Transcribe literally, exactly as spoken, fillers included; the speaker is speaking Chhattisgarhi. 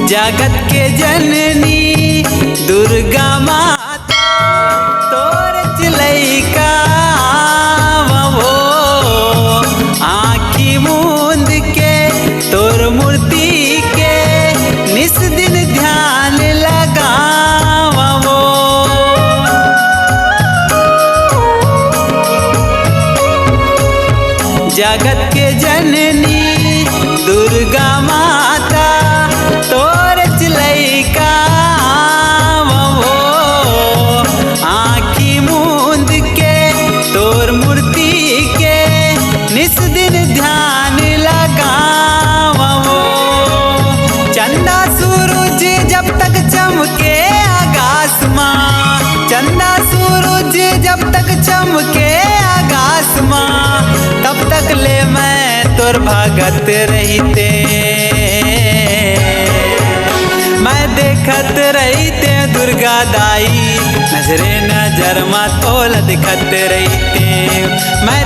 जगत के जननी दुर्गा माता, तोर चिलैका आवो, आँखी मूंद के तोर मूर्ति के निस दिन ध्यान लगावो। जगत के जननी दुर्गा माता, तोर चिलैका आवो, आँखी मूंद के तोर मूर्ति के निस दिन ध्यान लगावो। चंदा सूरज जब तक चमके आकाश मा, चंदा सूरज जब तक चमके आकाश मा, तब तक ले मैं तोर भगत रहितेंव। मैं देखत रहितेंव दुर्गा दाई, नजरे नजर मा तोला देखत रहितेंव। मैं